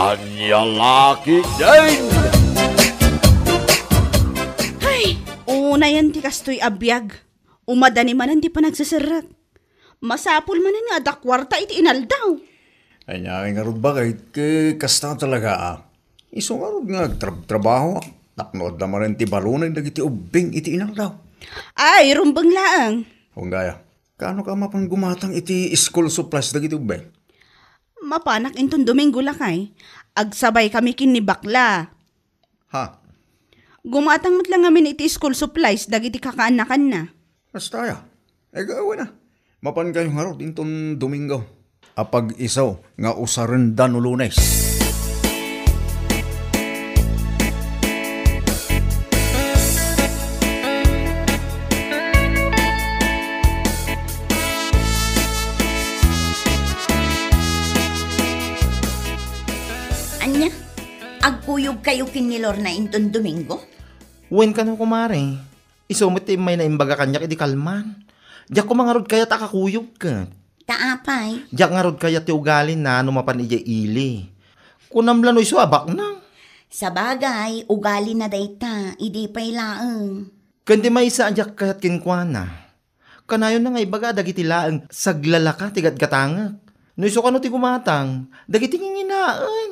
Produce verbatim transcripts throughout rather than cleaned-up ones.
Ania la ketdin? Hay! Unayen ti kastoy a biag. Umadani manen ti panagseserrek. Masapul manen nga adda kuarta iti inaldaw. Ania ngarud, baket, ket kasta talaga, a. Isu ngarud nga agtrab-trabaho, a. Tapno adda manen ti balunen dagiti ubbing iti inaldaw. Ay, rumbeng laeng. Wen gayam, kaano ka mapan gumatang iti school supplies dagiti ubbing? Mapanak inton Domingo, lakay. Agsabay kami ken ni bakla. Ha? Gumatang met la ngamin iti school supplies dagiti kakaanakanna. Kasta aya. Ket wen a. Mapankayo ngarud inton Domingo. Apag-isu nga usarenda no Lunes. Ania? Agkuyogkayo ken ni Lorna inton Domingo? Wen kano, kumare. Isu met ti immay naimbaga kaniak idi kalman. Diak koma ngarud kayat a kakuyog ket. Ta apay? Diak ngarud kayat ti ugalina no mapan idiay ili. Kunam la no isu a baknang. Sabagay, ugalina dayta, idi pay laeng. Ken ti maysa a diak kayat kenkuana. Kanayonna nga ibaga dagiti laeng saglalaka ti gatgatangek. No isu kano ti gumatang, dagiti nginginaen.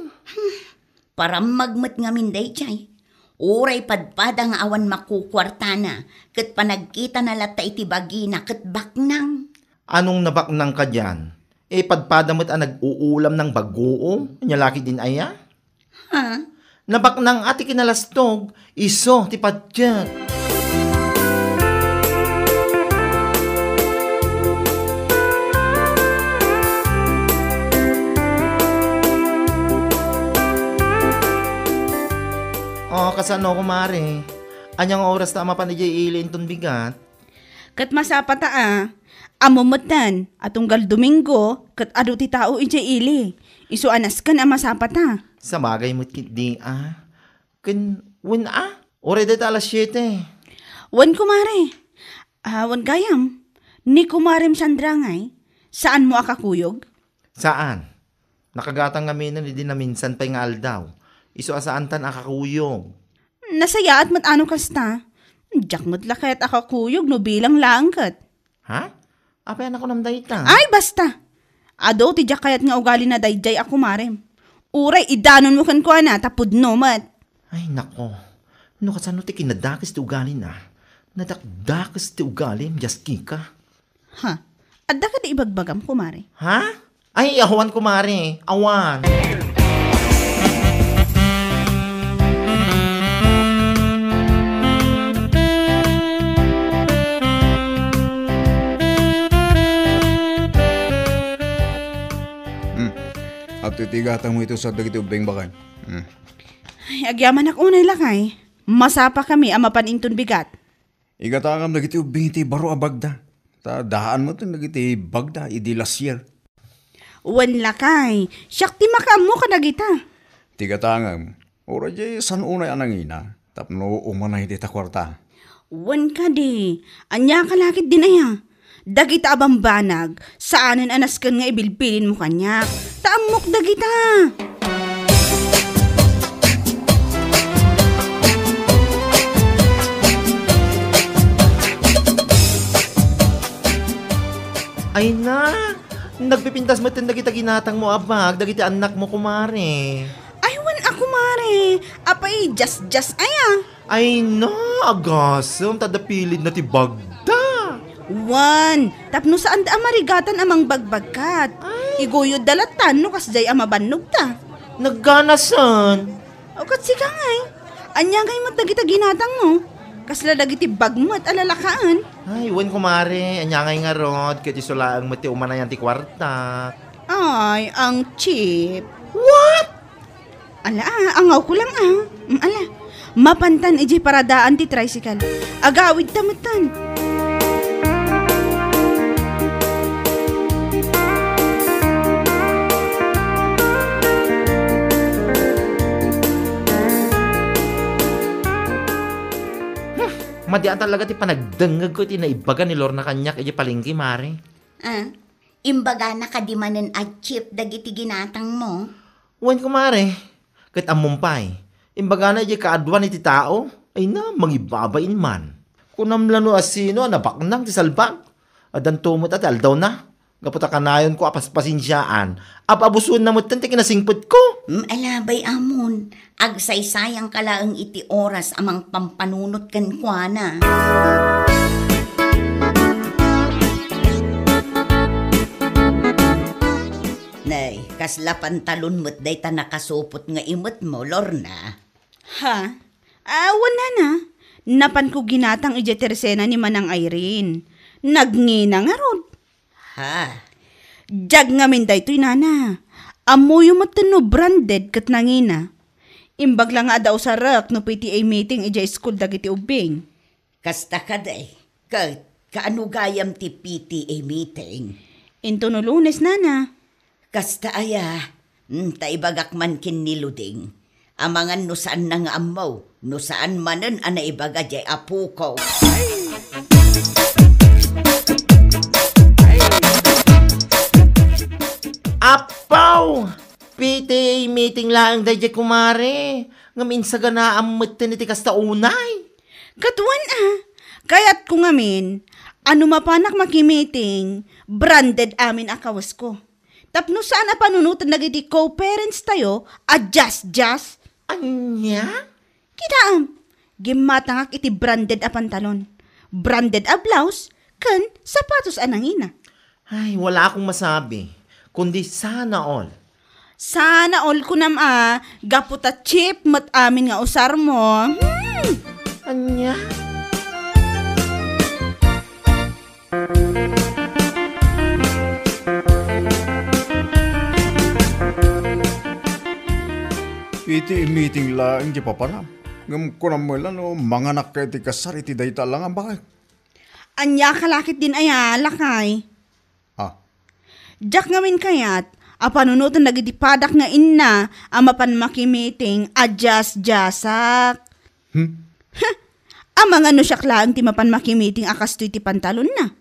Parammag met ngamin daydiay. Uray padpada nga awan makukuartana, ket panagkitana latta iti bagina ket baknang. Anong nabaknang kadian? E, padpada met a nag-uulam nang bagoong, ania la ketdin aya? Ha? Nabaknang a ti kinalastog, isu ti patiek. O, kasano, kumare? Ania nga oras ta a mapan idiay ili inton bigat? Ket masapata a. Ammom metten a tunggal Domingo ket adu ti tao idiay ili. Isu a nasken a masapata. Sabagay met ketdi a. Ken wen a? Uray dayta alas siete. Wen, kumare. A, wen gayam. Ni kumarem Sandra ngay, saanmo a kakuyog? Saan. Nakagatang ngaminen idi naminsan pay nga aldaw. Isu a saantan a kakuyog. Nasayaat met a no kasta. Diak met la kayat a kakuyog no bilang laeng ket. Ha? Apay a nakunam dayta? Ay, basta! Adu ti diak kayat nga ugalina daydiay a kumarem. Uray idanonmo kenkuana ta pudno met. Ay, nako. No kasano ti kinadakes ti ugalina? Nadakdakes ti ugalim, diak, Kika. Ha? Adda kadi ibagbagam, kumare? Ha? Ay, awan, kumare. Awan. Hmm. Adtoy ti gatangmo iti usar dagiti ubbing, baket. Hmm. Ay, agyamanak unay, lakay. Masapakami a mapan inton bigat. Igatangam dagiti ubbing iti baro a bagda. Ta daan met dagiti bagda idi lasier. Wen, lakay, siak ti makaammo kadagita. Ti gatangam, uray diay saan unay a nangina, tapno umanay dita kuarta. Wen kadi, ania ka la ketdin aya? Dagita a bambanag, saanen a nasken nga ibilbilinmo kaniak. Ta ammok dagita. Ay na, nagpipintas metten dagita ginatangmo a bag dagiti annakmo, kumare. Ay, wen a, kumare. Apay, jas-jas aya? Ay na, agasem, ta adda pilidna ti bagda. Wen, tapno saanda a marigatan a mangbagbagkat. Ay. Iguyodda latta no kasdiay a mabannogta. Nagganasen. O, ket sika ngay, ania ngay met dagita ginatangmo? Kasla dagiti bag met a lalakaen? Ay, wen, kumare, ania ngay ngarud, ket isu laeng met ti umanayan ti kuarta. Ay, ang cheap. What? Ala, a, angawko lang, a. Mm, ala, mapantan idiay paradaan ti tricycle. Agawidta metten. Hmm, madi a talaga ti panagdengngegko iti naibaga ni Lorna kaniak idiay palengke, mare. Ah, imbagana kadi manen a cheap dagiti ginatangmo? Wen, kumare, ket ammom pay, imbagana idiay kaaduan iti tao, ay na, mangibabain man. Kunam la no asino a nabaknang ti salbag. Addanto met a ti aldawna. Gapu ta kanayonko a paspasensiaan, apabusuenna metten ti kinasingpetko. Mm, alabay, Amon. Agsaysayangka laeng iti oras a mangpampanunot kenkuana. Nay, kasla pantalon met dayta nakasupot nga imetmo, Lorna. Ha? Awan, nana. Napanko ginatang idiay tersena ni Manang Irene. Nagngina ngarud. Ha? Diak ngamin daytoy, nana. Ammoyo met no branded ket nangina. Imbag la nga adda usarek no P T A meeting idiay school dagiti ubbing. Kasta kadi, ket kaano gayam ti P T A meeting? Intono Lunes, nana. Kasta aya, mm, ta ibagak man ken ni Luding. Amangan no saanna nga ammo, no saan manen a naibaga diay apoko. Apaw! P T A meeting laeng daydiay, kumare. Ngem insaganaam metten iti kasta unay. Ket wen a, kayatko ngamin a no mapanak makimiting, branded amin a kawesko. Tapno saan a panunoten dagiti co-parents tayo a jas-jas. Ania? Kitaem, gimmatangak iti branded a pantalon, branded a blouse, ken sapatos a nangina. Ay, wala akong masabi, kundi sana all. Sana all kunam a, gapu ta cheap met amin nga usarmo. Hmm. Ania? Iti meeting laeng ti papanam. Ngem kunam met la no manganakka iti kasar iti dayta a langabak. Ania ka la ketdin aya, lakay? Ah. Diak ngamin kayat a panunoten dagiti padak nga inna a mapan makimiting a jas-jasak. Hmm? Huh! Amangan no siak laeng ti mapan makimiting a kastoy ti pantalonna.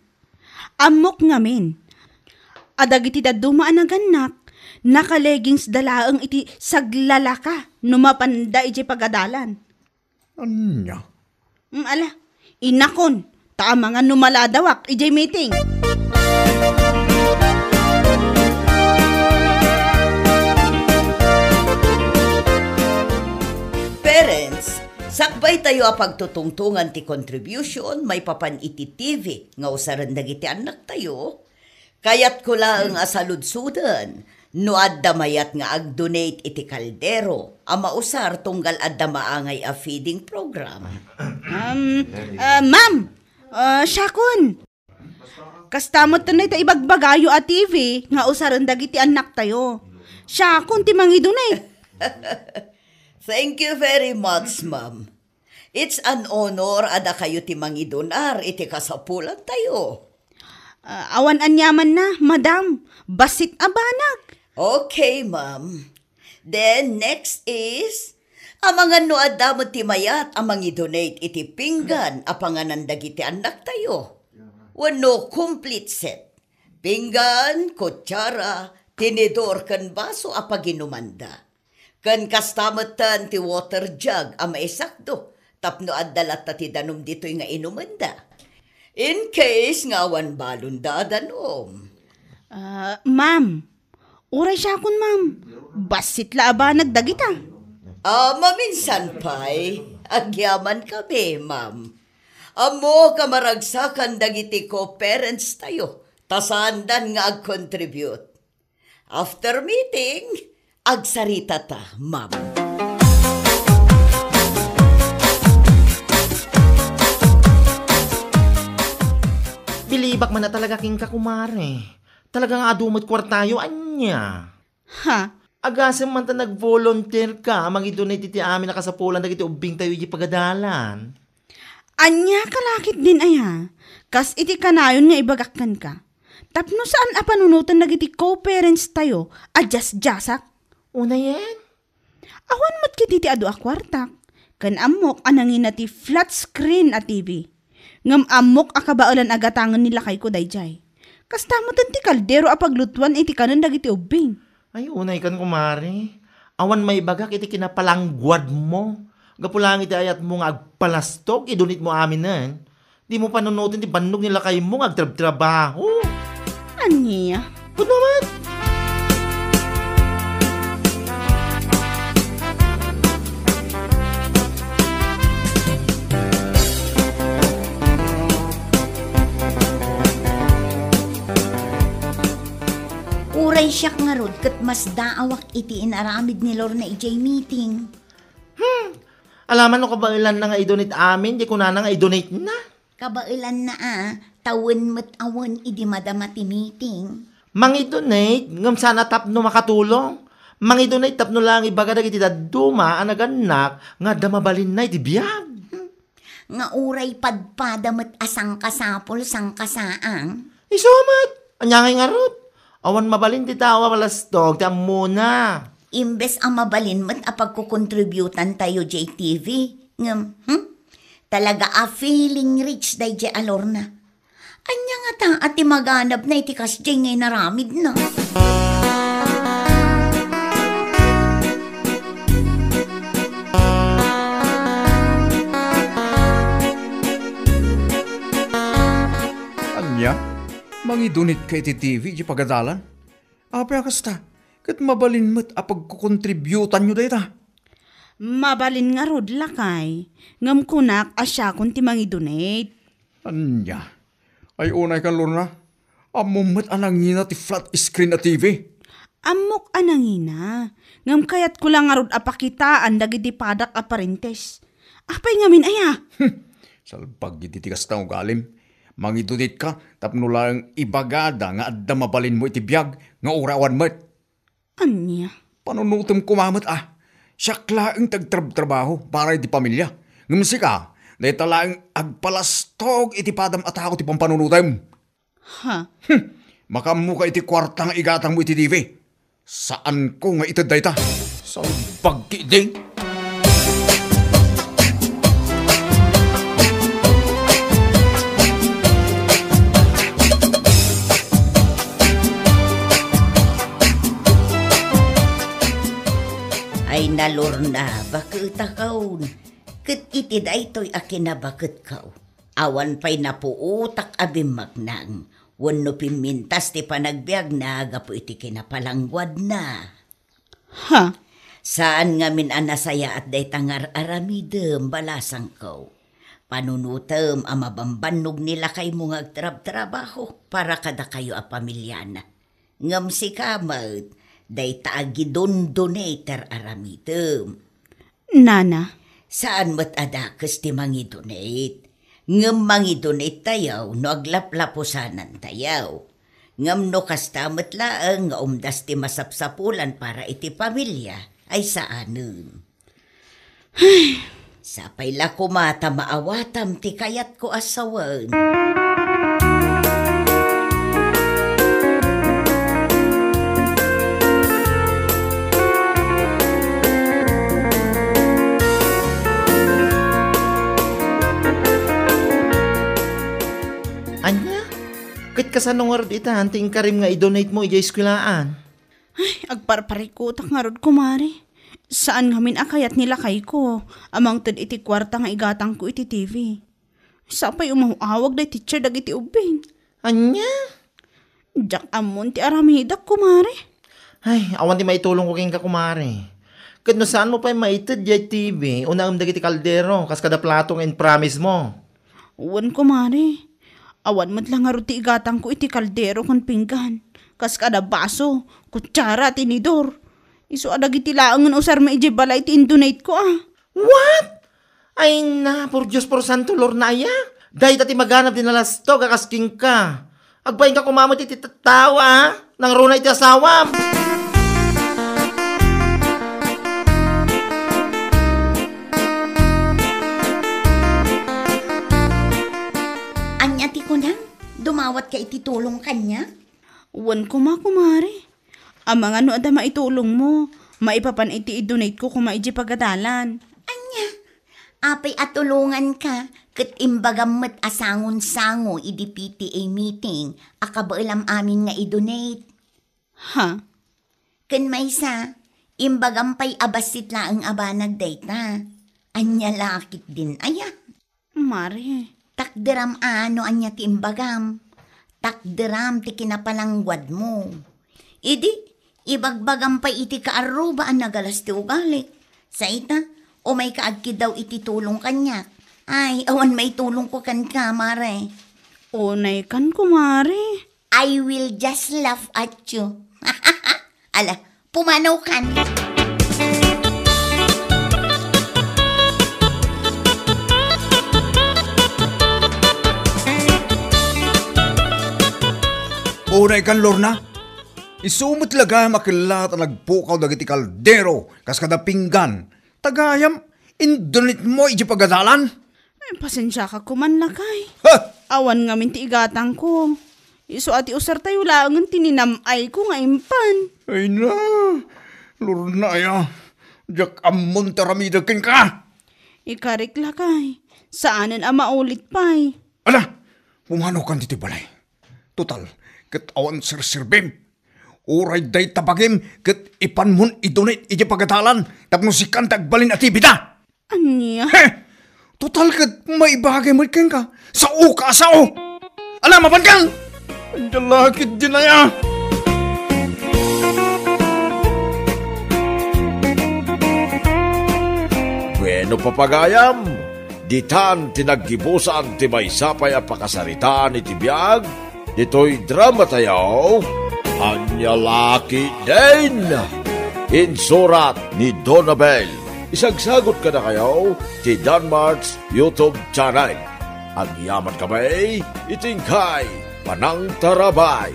Ammok ngamin a dagiti dadduma a nagannak, naka-leggings da laeng iti saglalaka no mapanda idiay pagadalan. Ania? Mm, ala, inakon, ta amangan no maladawak idiay meeting. Parents, sakbay tayo a pagtutungtungan ti contribution maipapan iti T V nga usaren dagiti annak tayo, kayatko laeng a saludsoden no adda mayat nga ag-donate iti kaldero a mausar tunggal adda maangay a feeding program. Um, ah, ma'am, ah, siakon. Kasta met dayta ibagbagayo a T V nga usaren dagiti annak tayo. Siakon ti mangi-donate. Thank you very much, ma'am. It's an honor a dakayo ti mangidonar iti kasapulantayo. Ah, awan aniamanna, madam. Bassit a banag. Okay, ma'am. Then, next is, amangan no adda met ti mayat a mangi-donate iti pinggan a panganan dagiti annaktayo. Wenno complete set. Pinggan, kutsara, tinidor, ken baso a paginumanda. Ken kasta metten ti water jug a maisakdo tapno adda latta ti danum ditoy nga inumenda. In case nga awan balonda a danum. Ah, ma'am, uray siakon, ma'am. Bassit la a banag dagita. Ah, maminsan pay, agyaman kami, ma'am. Ammok a maragsakan dagiti co-parents tayo, ta saandan nga ag-contribute. After meeting, agsarita ta, ma'am. Bilibak man a talaga kenka, kumare. Talaga nga adu met kuartayo, ania? Ha? Agasem man ta nag-volunteer ka a mangi-donate iti amin a kasapulan dagiti ubbingtayo iti pagadalan. Ania ka la ketdin aya? Kas iti kanayon nga ibagak kenka. Tapno saan a panunoten dagiti co-parents tayo a diasdiasak. Unayen? Awan met ketdi ti adu a kuartak. Ken ammok a nangina ti flat screen a T V. Ngem ammok a kabaelan a gatangen ni lakayko daydiay. Kasta metten ti kaldero a paglutuan iti kanen dagiti ubbing. Ay, unay kan, kumare. Awan maibagak iti kinapalangguadmo. Gapu laeng iti ayatmo nga agpalastog, idunitmo aminen. Dimo panunoten ti bannog ni lakaymo nga agtrabtrabaho. Ania? Pudno met! Uray siak ngarud ket masdaawak iti inaramid ni Lorna idiay meeting. Hmm. Alaman no kabaelanna nga idonate amin, di kunana nga idonate na. Kabaelanna a, ta wen met a wen idi madama ti meeting. Mangidonate, ngem saan a tapno makatulong. Mangidonate tapno laeng ibaga dagiti dadduma a nagannak nga adda mabalinna iti biag. Nga uray padpada met a sangkasapul, sangkasaang. Isu met! Ania ngay ngarud? Awan mabalin ti tao a malastog ti ammona. Imbes a mabalin met a pagkukontributan tayo jay T V, ngem, hmm? Talaga a feeling rich dayjay a Lorna. Ania ngata a ti maganabna iti kasjay nga inaramidna? Ania? Mangidonate ka iti T V iti pagadalan? Apay a kasta, ket mabalin met a pagkukontributanyo dayta. Mabalin ngarud, lakay, ngem kunak a siakon ti mangidonate. Ania? Ay, unay kan, Lorna. Ammom met a nangina ti flat screen a T V. Ammok a nangina, ngem kayatko la ngarud a pakitaan dagiti padak a parentes. Apay ngamin aya? Salbag iti ti kasta nga ugalim. Mangidonate ka tapno laeng ibagada nga adda mabalinmo iti biag nga uray awan met. Ania? Panunotem koma met a. Siak laeng ti agtrabtrabaho para iti pamilya. Ngem sika, dayta laeng agpalastog iti padam a tao ti pampanunotem. Ha? Hmm. Makaammo ka iti kuarta nga igatangmo iti T V. Saanko nga ited dayta. Salbag ketdi. Ay, na Lorna, baketakaw. Ket iti daytoy a kinabaketko, awan pay napuotak a bimmaknang wenno pimmintas ti panagbiagna gapu iti kinapalangguadna. Ha? Saan ngamin a nasayaat dayta nga ar-aramidem, balasangko. Panunotem a mabambannog ni lakaymo nga agtrabtrabaho para kadakayo a pamiliana. Ngem sika met, dayta a gidondonate ti ar-aramidem. Nana. Saan met a dakes ti mangidonate. Ngem mangidonate tayo no aglaplapusanan tayo. Ngem no kasta met laeng nga umdas ti masapsapulan para iti pamilya, ay saanen. Sapay la koma ta maawatam ti kayatko a sawen. Ania? Ket kasano ngarud itan ti inkarim nga idonate mo idiay eskuelaan? Ay, agparparikutak ngarud, kumare. Saan ngamin a kayat ni lakayko a mangted iti kuarta nga igatangko iti T V. Sapay umaw-awag day teacher dagiti ubbing. Ania? Diak ammon ti aramidak, kumare. Ay, awan ti maitulongko kenka, kumare. Ket no saanmo pay maited diay T V, unaem dagiti kaldero, kas kada plato nga impromise mo. Wen, kumare. Awan met la ngarud ti igatangko iti kaldero ken pinggan, kas kada baso, kutsara, tinidor. Isu a dagiti laengen usarmi idiay balay ti indonate ko a. What? Ay na, por Dios, por Santo Lorna aya. Dayta ti maganab ti nalastog a kas kenka. Agbainka koma met iti tattao a nangruna iti asawam. Ania ti kunam? Dumawatka iti tulong kaniak? Wen koma, kumare. Amangan no adda maitulongmo, maipapan iti idonate ko koma idiay pagadalan. Ania? Apay a tulonganka, ket imbagam met a sangon-sango idi P T A meeting a kabaelam amin nga idonate. Ha? Ken maysa, Imbagam pay a bassit laeng a banag dayta. Ania la ketdin aya? Mare. Takderam a no ania ti imbagam. Takderam ti kinapalangguadmo. Idi, ibagbagam pay iti kaarruba a nagalas ti ugalik. Sa ita, umayka agkiddaw iti tulong kaniak. Ay, awan maitulongko kenka, mare. Unaykan, kumare. I will just laugh at you. Ala, pumanakan. Unaykan, Lorna. Isu met la gayam a kellat a nagpukaw dagiti kaldero kas kada pinggan. Ta gayam, indunitmo iti pagadalan. Ay, pasensiaka koman, lakay. Ha! Awan ngamin ti igatangko. Isu a ti usartayo laengen ti ninam-ayko nga impan. Ay na, Lorna aya, diak ammon ti aramidek kenka. Ikarik, lakay. Saanen a maulit pay. Ala, pumanokan ditoy balay. Total, ket awan serserbim. Uray dayta bagim ket ipanmon idunit iti pagadalan tapno sikan ti agbalin a tibida. Ania? He! Total ket maibagay met kenka. Saoka a sao. Ala, mapankan! Ania la ketdin aya? Bueno, papagayam, ditan ti naggibusan ti maysa pay a pakasaritaan iti biag ditoy dramatayo, Ania la ketdin? Insurat ni Donabel. Isagsagut kadakayo ti Danmark's YouTube channel. Agyaman kami iti inkay panangtarabay.